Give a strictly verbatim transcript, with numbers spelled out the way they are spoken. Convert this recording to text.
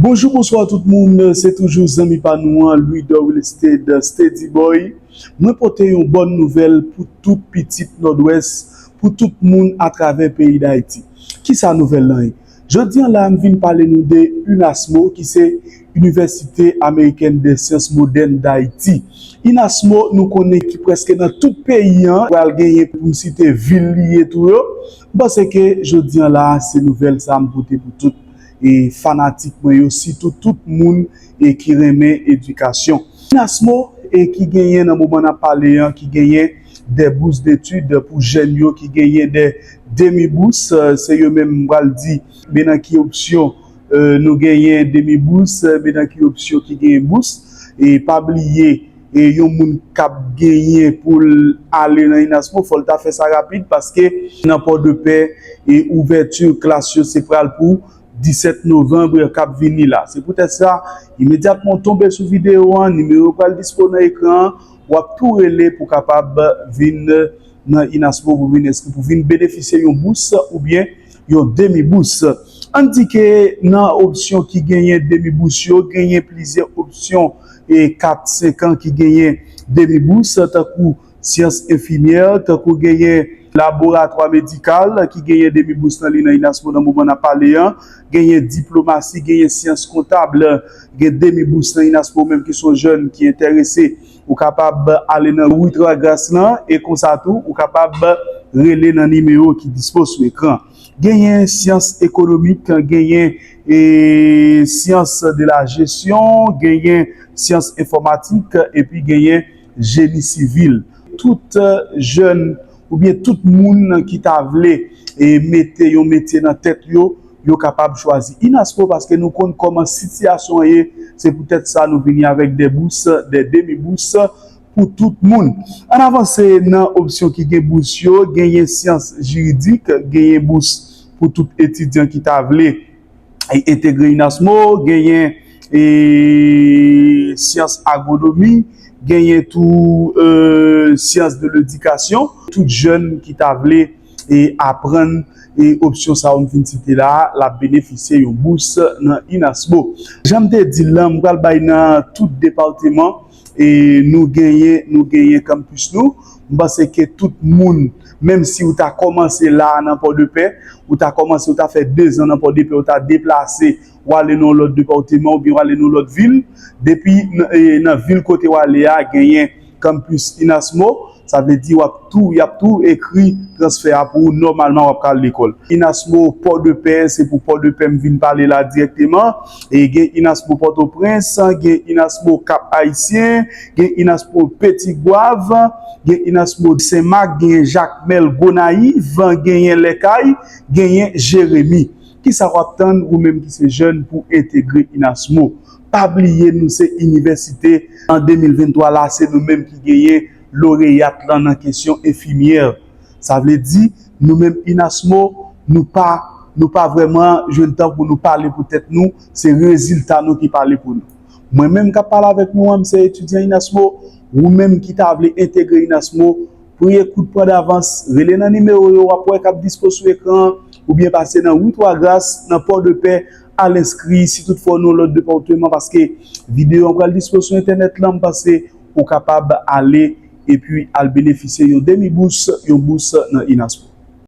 Bonjou, bonswa tout moun, se toujou zanmi pa nou an, Louis Dorwil Steady Boy. Mwen pote yon bòn nouvèl pou tout pitit Nòdwès, pou tout moun atravè peyi Dayiti. Kisa nouvèl lan ye? Jodi an la, m vin pale nou de UNASMO, ki se Université Américaine des Sciences Modernes d'Haïti. UNASMO, nou konnen ki prèske nan tout peyi an, pral genyen, pou m site vil li ye tou yo. M panse ke jodi an la, se nouvèl sa a m pote pou tout e fanatik mwen yo, sitou tout moun e ki renmen edikasyon. UNASMO e ki genyen nan moman n ap pale an, ki genyen de bous detid pou jèn yo, ki genyen de demi bous, se yo menm m pral di, men nan ki opsyon, e, nou genyen demi bous, men nan ki opsyon ki genyen bous. E pa bliye, e yon moun k ap genyen pou l ale nan UNASMO, fò l ta fè sa rapid, paske nan Pòdepè, e ouvèti klas yo se pral pou disèt novanm k ap vini la. Se poutèt sa, imedyatman w tonbe sou videyo an, nimewo yo pral dispo nan ekran an, w ap tou rele pou w kapab vin nan UNASMO, pou vin enskri, pou vin benefisye yon bous oubyen yon demi bous. Ann di ke nan opsyon ki genyen demi bous yo, genyen plizyè opsyon e kat, senk an ki genyen demi bous, tankou syans enfimyè, tankou genyen laboratwa medikal ki genyen demi bous nan li nan UNASMO nan moman n ap pale an, genyen diplomasi, genyen syans kontab, gen demi bous nan UNASMO, menm ki se yon jèn ki enterese, ou kapab ale nan Wi Twa Gras lan, e konsa tou, ou kapab rele nan nimewo ki dispo sou ekran. Genyen syans ekonomik, genyen, e, syans de la jesyon, genyen syans enfòmatik, epi genyen jeni sivil. Tout, e, jèn oubyen tout moun ki ta vle, e, mete yon metye nan tèt yo, yo kapab chwazi UNASMO, paske nou konn kòman sitiyasyon an ye. Se poutèt sa nou vini avèk de bous, de demi bous pou tout moun. Ann avanse nan opsyon ki gen bous yo, genyen syans jiridik, genyen bous pou tout etidyan ki ta vle e entegre UNASMO, genyen, e, syans agwonomi, genyen tou, e, syans de ledikasyon. Tout jèn ki ta vle, e, aprann, e, opsyon sa yo m fin site la a, l ap benefisye yon bous nan UNASMO. Jan m te di l lan, m pral bay nan tout depatman, e nou genyen, nou genyen kanpis nou. M panse ke tout moun, menm si ou ta kòmanse la a nan Pòdepè, ou ta kòmanse, ou ta fè dezan nan Pòdepè, ou ta deplase, w ale nan yon lòt depatman oubyen w ale nan yon lòt vil, depi nan, e, nan vil kote w ale a, genyen kanpis UNASMO, sa vle di w ap tou, y ap tou ekri transfè a pou ou, nòmalman w ap ka al lekòl. UNASMO Pòdepè, se pou Pòdepè m vin pale la dirèkteman. E gen UNASMO Pòtoprens, gen UNASMO Kap Ayisyen, gen UNASMO Petit Goâve, gen UNASMO Senmak, gen Jakmèl, Gonayiv, genyen Lèkay, genyen Jeremi. Kisa w ap tann, ou menm ki se jèn, pou entegre UNASMO? Pa bliye, nou se inivèsite. An de mil venntwa la, se nou menm ki genyen loreyat lan nan kesyon enfimyè. Sa vle di, nou menm UNASMO, nou pa, nou pa vrèman jwenn tan pou nou pale pou tèt nou, se rezilta nou ki pale pou nou. Mwen menm k ap pale avèk nou an, m se etidyan UNASMO, ou menm ki ta vle entegre UNASMO, premye kout pran davans, rele nan nimewo yo w ap wè k ap dispo sou ekran an, oubyen pase nan Wi Twa Gras, nan Pòdepè, al enskri, si toutfwa w nan yon lòt depatman, paske videyo an pral dispo sou entènèt lan, m panse ou kapab ale epi al benefisye yon demi bous, yon bous nan UNASMO.